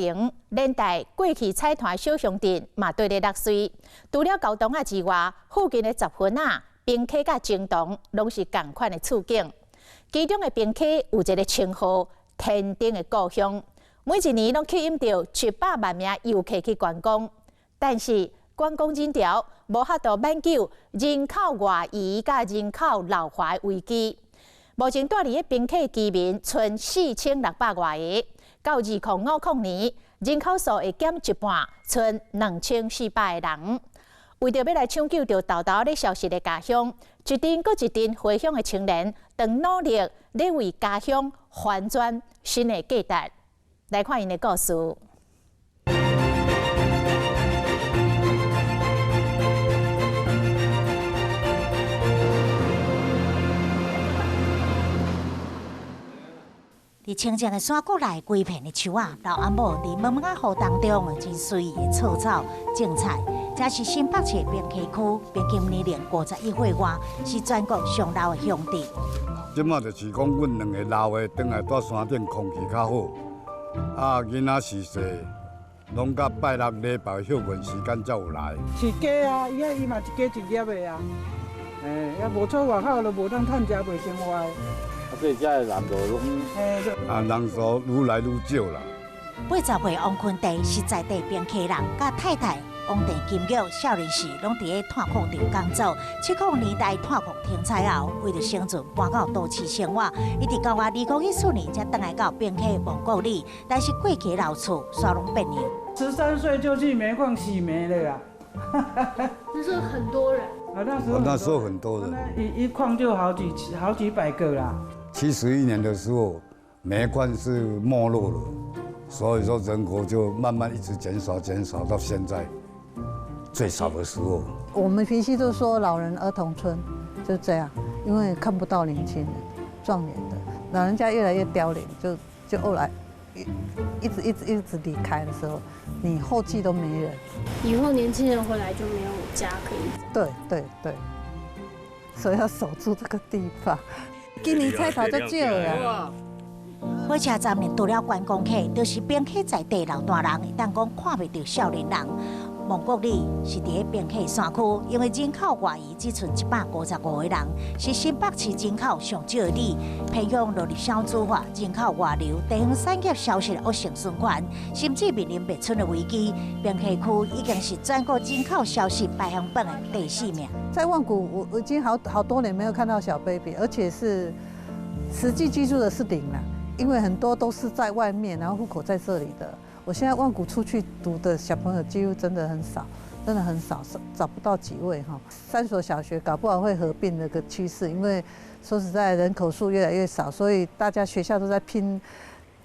連帶過去彩團小鄉鎮嘛綴咧落媠。除了猴硐仔之外，附近的十分仔、平溪佮菁桐攏是仝款的處境。其中的平溪有一个稱號“天燈的故鄉”，每一年攏吸引著700萬名遊客去觀光。但是觀光人潮無法度挽救人口外移佮人口老化的危機。目前蹛佇咧平溪居民賰4600外个，到2050年，人口數會減一半，賰2400個人。為著欲來搶救著沓沓仔咧消失的家鄉，一陣閣一陣回鄉的青年，正努力咧為家鄉翻轉新的價值。來看𪜶的故事。佇清靜的山谷內，規片的樹仔，老阿母佇茫茫仔雨當中，真隨意的鋤草種菜。這是新北市平溪區，平均年齡51歲外，是全國上老的鄉鎮。這馬就是講，阮兩个老的轉來蹛山頂，空氣較好。啊，囡仔序細，攏到拜六禮拜歇睏時間才有來。飼雞啊，伊遐伊嘛一家一業的啊。欸，啊無出外口就無當趁食，袂生活。啊，所以遮的人就攏啊，人數愈來愈少啦。80歲王坤地是在地平溪人，佮太太王鄭金玉少年時攏佇咧炭礦場工作。70年代炭礦停採後，為著生存搬到都市生活。一直到2014年才轉來到平溪望國里，但是過去老厝煞攏變樣。13歲就去煤礦洗煤了啦。那時候很多人。啊，那時候那時候很多人。一礦就好幾百個啦。71年的時候，煤礦是沒落了，所以說人口就慢慢一直減少，減少到現在最少的時候。我們平溪都說老人兒童村，就這樣，因為看不到年輕人、壯年的，老人家越來越凋零，就後來一直一直一直離開的時候，你後繼都沒人。以後年輕人回來就沒有家可以走。對對對，所以要守住這個地方。今年菜頭足少啊。火車站內除了觀光客，就是平溪在地老大人，會當講看袂著少年人。望國里是佇咧平溪山區，因為人口外移，只賰155個人，是新北市人口上少的里。偏鄉落入少子化、人口外流、地方產業消失的惡性循環，甚至面臨滅村的危機。平溪區已經是全國人口消失排行榜的第四名。在萬古，我已經好好多年沒有看到小 baby，而且是實際居住的是零啦，因為很多都是在外面，然後戶口在這裡的。我現在萬古出去讀的小朋友幾乎真的很少，真的很少，找不到幾位哈。三所小學搞不好會合併那個趨勢，因為說實在人口數越來越少，所以大家學校都在拼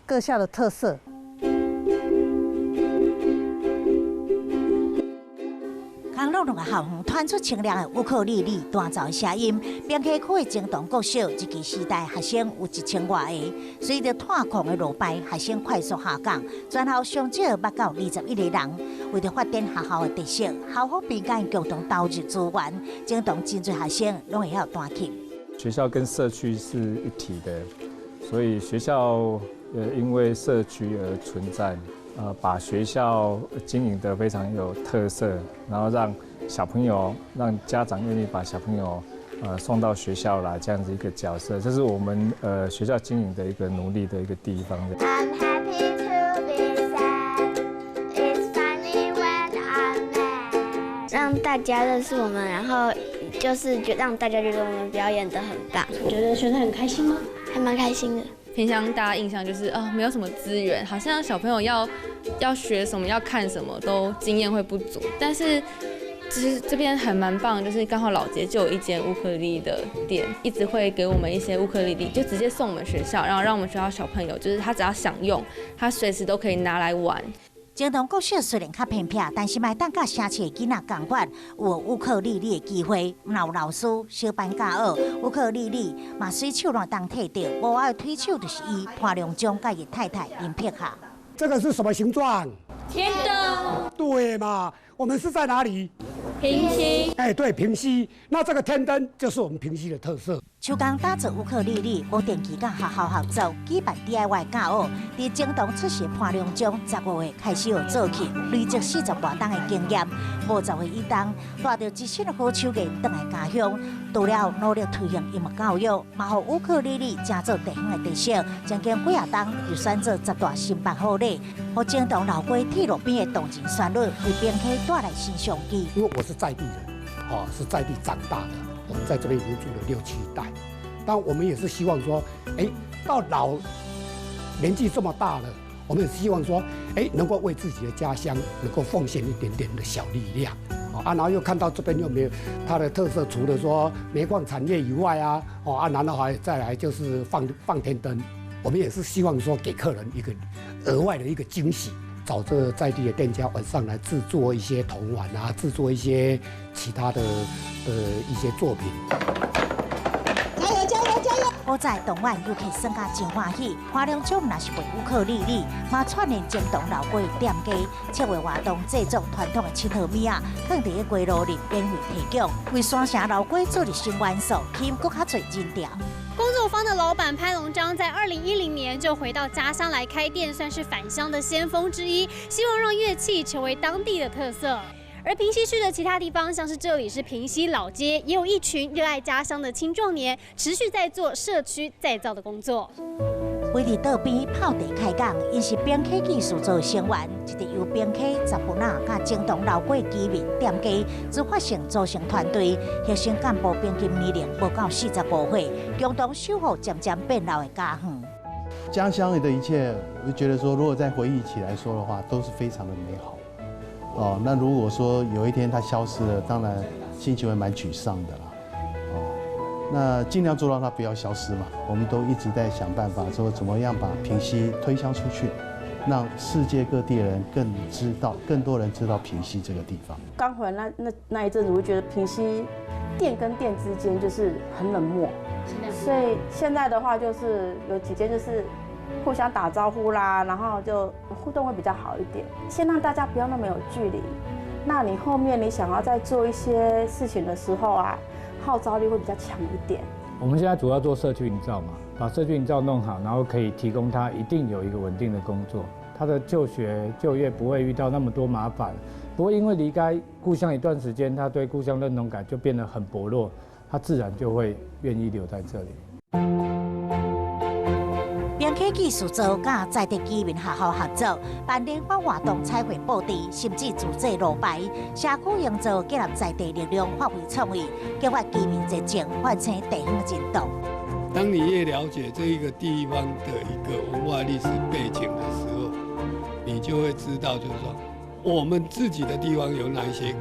各校的特色。空落落的校園傳出清亮的烏克麗麗彈奏的聲音。平溪區的菁桐國小一期時代學生有1000外个，隨著炭礦的落敗，學生快速下降，全校上少捌到21個人。為著發展學校的特色，校方民間共同投入資源，菁桐真濟學生攏會曉彈琴。學校跟社區是一體的，所以學校因為社區而存在。把學校經營得非常有特色，然後讓小朋友、讓家長願意把小朋友送到學校來，這樣子一個角色，這是我們學校經營的一個努力的一個地方。 I'm happy to be sad. It's funny when I'm mad. 讓大家認識我們，然後就是讓大家覺得我們表演得很棒。覺得學得很開心嗎？還蠻開心的。偏鄉大家印象就是啊，沒有什麼資源，好像小朋友要學什麼、要看什麼都經驗會不足。但是其實這邊還蠻棒，就是剛好老街就有一間烏克麗麗的店，一直會給我們一些烏克麗麗，就直接送我們學校，然後讓我們學校小朋友，就是他只要想用，他隨時都可以拿來玩。菁桐國小雖然較偏僻，但是嘛會當佮城市的囡仔仝款有烏克麗麗的機會。若有老師小班教學，烏克麗麗嘛隨手攏會當提著。幕後的推手就是伊潘良忠佮伊太太林碧霞。這個是什麼形狀？天燈。對嘛？我們是在哪裡？平溪。哎，對，平溪。那這個天燈就是我們平溪的特色。手工打造烏克麗麗，無定期佮學校合作舉辦 DIY 教學。佇菁桐出世潘龍章15歲開始學做琴，累積40外冬的經驗。50歲以東，帶著一身的好手藝轉來家鄉，除了努力推行音樂教育，嘛予烏克麗麗成做地方的特色。將近幾仔冬又選做10大新辦好禮，予菁桐老街鐵路邊的動人旋律，為平溪帶來新商機。因為我是在地人，哦，是在地長大的。我們在這邊已經住了六七代，但我們也是希望說，哎，到老年紀這麼大了，我們也希望說，哎，能夠為自己的家鄉能夠奉獻一點點的小力量，啊，然後又看到這邊又沒有它的特色，除了說煤礦產業以外啊，哦啊，然後還再來就是放天燈，我們也是希望說給客人一個額外的一個驚喜。找這個在地的店家晚上來製作一些銅碗啊，製作一些其他的一些作品。加油加油加油！古早當晚遊客耍甲真歡喜，潘龍章若是賣烏克麗麗，嘛串聯菁桐老街店家，策劃活動製作傳統的七桃米仔，放佇咧街路裡免費提供，為山城老街注入新元素，吸引閣較濟人潮。工作坊的老闆潘龍章在2010年就回到家鄉來開店，算是返鄉的先鋒之一，希望讓樂器成為當地的特色。而平溪區的其他地方，像是這裡是平溪老街，也有一群熱愛家鄉的青壯年，持續在做社區再造的工作。位佇桌邊泡茶開講，𪜶是平溪藝術組成員，一直由平溪十分仔佮菁桐老街居民店家自發性組成團隊，核心幹部平均年齡無到45歲，共同守護漸漸變老的家園。家鄉的一切，我就覺得說，如果再回憶起來說的話，都是非常的美好。哦，那如果說有一天它消失了，當然心情會蠻沮喪的啦。哦，那盡量做到它不要消失嘛。我們都一直在想辦法，說怎麼樣把平溪推銷出去，讓世界各地的人更知道，更多人知道平溪這個地方。剛回來那一陣子，我就覺得平溪店跟店之間就是很冷漠，所以現在的話就是有幾間就是互相打招呼啦，然後就互動會比較好一點。先讓大家不要那麼有距離，那你後面你想要再做一些事情的時候啊，號召力會比較強一點。我們現在主要做社區營造嘛，把社區營造弄好，然後可以提供他一定有一個穩定的工作，他的就學就業不會遇到那麼多麻煩，不會因為離開故鄉一段時間，他對故鄉認同感就變得很薄弱，他自然就會願意留在這裡。平溪藝術組佮在地居民學校合作，辦聯歡活動、彩繪布置，甚至自製路牌。社區營造結合在地力量，發揮創意，激發居民熱情，喚醒地方認同。當你越了解這一個地方的一個文化歷史背景的時候，你就會知道，就是說我們自己的地方有哪些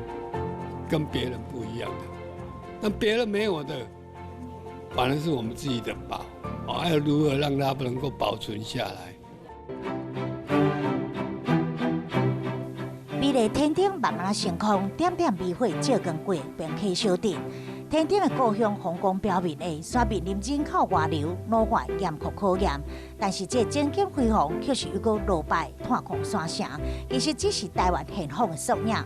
跟別人不一樣的，那別人沒有的，反而是我們自己的寶。還要如何讓它能夠保存下來？美麗天頂慢慢升空，點點微火照光過平溪小鎮。天頂的故鄉風光表面的，煞面臨人口外流、老化嚴酷考驗。但是這前景輝煌，卻是又閣落敗炭礦山城。其實只是台灣現況的縮影。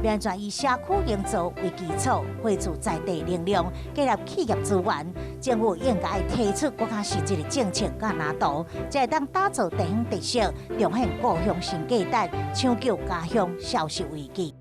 完全以社區營造為基礎，匯聚在地能量，結合企業資源，政府應該提出閣較實質的政策佮藍圖，才會當打造地方特色，重現故鄉新價值，搶救家鄉消失危機。